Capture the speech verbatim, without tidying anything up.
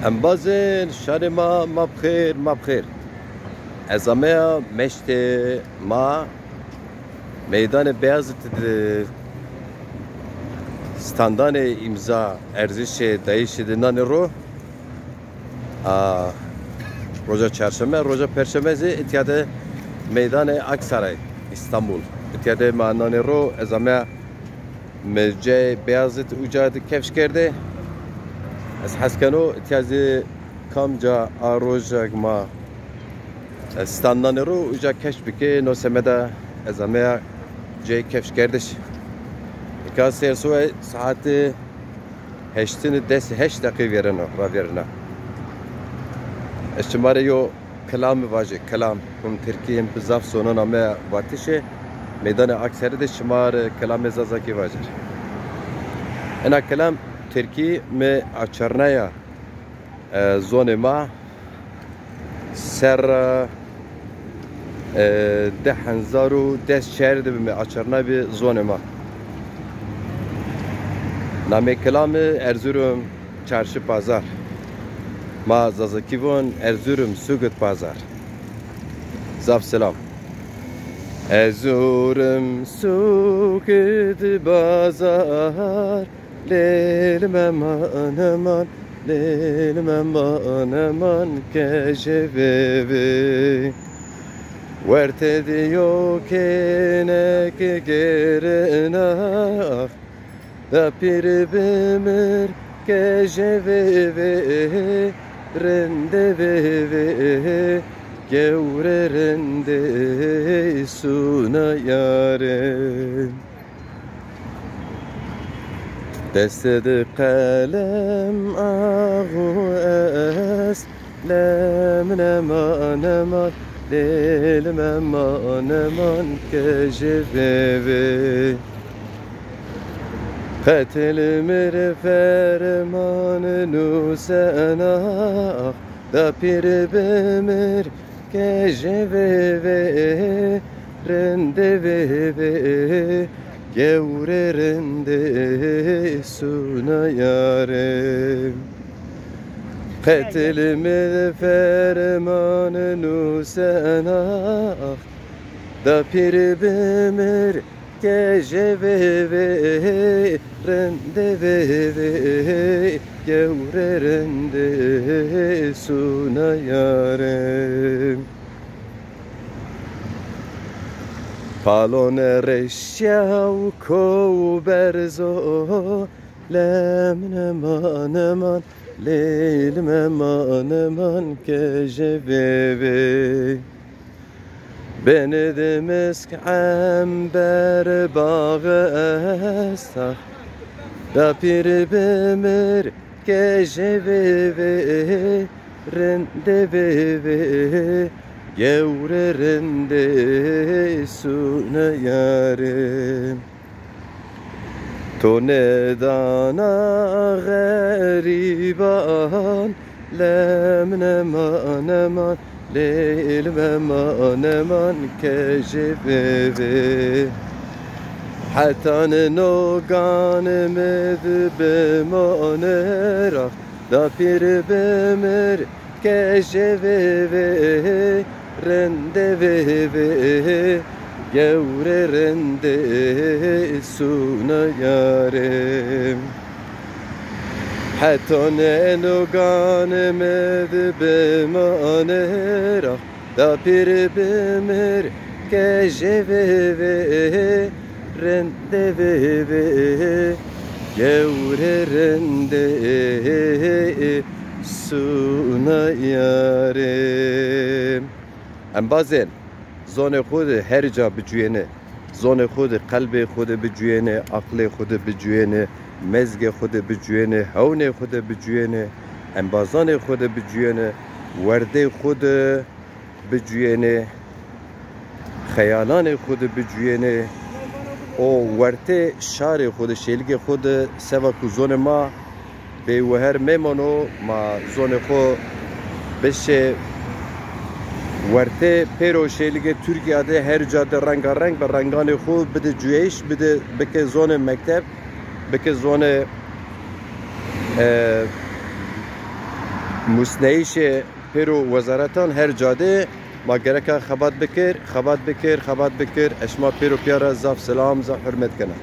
Embazên şarê ma, ma bi xêr, ma bi xêr. Ez ameya meştê ma, Meydanê Beyazîtî de standanê îmza erzişê dayîşî de nanê ro. A, roja çarşeme, roja perşeme zî îtya de Meydanê Aksaray, Îstanbul. Îtya de ma nanê ro, ez ameya mi cayê Beyazît uca de kefş kerdê. Ez hes keno, îtya zî kamca a roja ma standanê ro uca kefş bikê, no semeda ez ameya cayê kefş kerdiş. Nika sêr soe saetê heştîne des heşt deqî vêreno, ravêrena. Ez şima rê yo kilame vajê, kilam. Hûn tirkî yên bi zaf zonan ame vatişê. Meydanê Akserî de şima rê kilamê zazakî vajêr. Ena kilam tirkî mi açarnaya, e, zonê ma. Serra, e, di hezar û des çar de bî mi açarnabî zonê ma. Namê kilamî Erzurum Çarşı Pazar. Ma zazakî von Erzurum Sugud Pazar. Zaf selam. Erzurum Sugud Pazar, lêlim eman eman, lêlim eman eman kejê vêvê. Wertê di yo kênek gêrinax, da pîr bimir kejê vêvê, rindê vêvê, gewre rindê suna yarê. Destê di qelem axû est, lemin eman eman, lêlim eman eman kejê vêvê. Qetil mir ferman nusena, da pîr bimir kejê vêvê, rindê vêvê, gewre rindê suna yarê. Qetil mi ferman nusena, da pîr bimir kejê vêvê, rindê vêvê, gewre rindê suna yarê. Palon reşya û kow berzo, lemin eman eman, lêlim eman eman kejê vêvê. Binê di misk ember bax esta, da pîr bimir kejê vêvê, rindê vêvê, gewre rindê suna yarê. To nêdana xerîban, lemin eman eman, lêlim eman eman kejê vêvê. Heta nino ganê mi di bimane ra, da pîr bimir kejê vêvê, rindê vêvê, gewre rindê suna yarê. Heta nino ganê mi di bimane ra, da pîr bimir kejê vêvê, rindê vêvê, gewre rindê suna yarê. Embazên, zonê xo di her ca bicuyêne. Zonê xo di qelbê xo di bicuyêne, aqlê xo di bicuyêne, mezgê xo di bicuyêne, hewnê xo di bicuyêne, embazanê xo di bicuyêne, werdê xo di bicuyêne, xeyalanê xo di bicuyêne û wertê şarê xo di, şêligê xo di, seva ku zonê ma bêweher mêmano, ma zonê xo bişê wertê pêro şêligê Tirkîya de her ca de rengareng bi, renganê xo bide cuyayîş, bide, bike zonê mekteb, bike zonê, e, Musneyîşê pêro wezaretan her ca de ma gereka xebat bikir, xebat bikir, xebat bikir. Ez şima pêro pîya ra zaf selam, zaf hurmet kena.